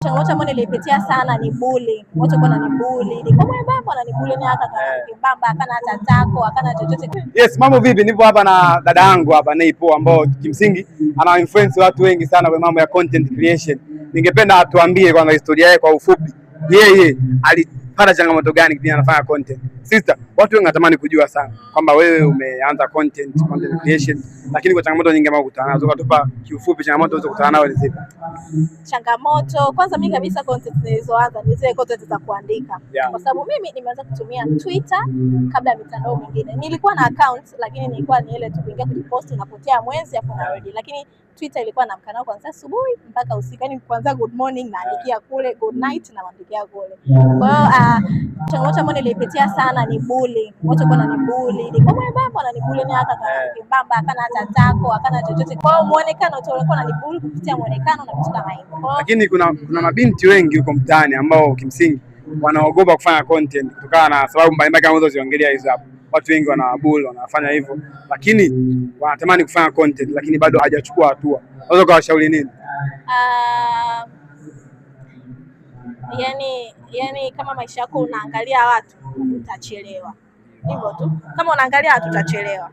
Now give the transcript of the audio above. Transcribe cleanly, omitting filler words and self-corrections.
Changamoto ambayo nilipitia sana ni bullying. Watu walikuwa wananibully. Nilikuwa mwembamba wananibully ni hata kembamba, hakana hata tako, hakana chochote. Yes, mambo vipi? Nipo hapa na dada yangu hapa Neipo ambao kimsingi ana influence watu wengi sana kwa mambo ya content creation. Ningependa atuambie kwanza historia yake kwa ufupi. Yeye alipata changamoto gani kipindi anafanya content? Sister, watu wengi wanatamani kujua sana kwamba wewe umeanza content creation, lakini kwa changamoto nyingi ambazo kukutana nazo, ukatupa kiufupi changamoto ulizokutana nazo ni zipi? Changamoto kwanza, mimi kabisa content nilizoanza ni zile content za kuandika, kwa sababu mimi nimeanza kutumia Twitter kabla ya mitandao mingine. Nilikuwa na account lakini nilikuwa ni ile tu kuingia kujipost, unapotea mwezi afu unarudi. Lakini Twitter ilikuwa naamka nao kuanzia asubuhi mpaka usiku, yani kuanzia good morning naandikia kule, good night naandikia kule. Kwa hiyo changamoto ambayo nilipitia sana ni bullying. Watu walikuwa wananibully. Nilikuwa mwembamba wananibully ni hata kembamba, hakana hata tako, hakana chochote. Kwa hiyo muonekano tu walikuwa wananibully kupitia muonekano na vitu kama hivyo. Kwa hiyo Lakini kuna mabinti wengi huko mtaani ambao kimsingi wanaogopa kufanya content kutokana na sababu mbalimbali kama ulizoziongelea hizo hapo. Watu wengi wanawabully, wanafanya hivyo, lakini wanatamani kufanya content lakini bado hajachukua hatua. Unaweza ukawashauri nini? Yani kama maisha yako unaangalia watu utachelewa, hivyo tu. Kama unaangalia watu utachelewa.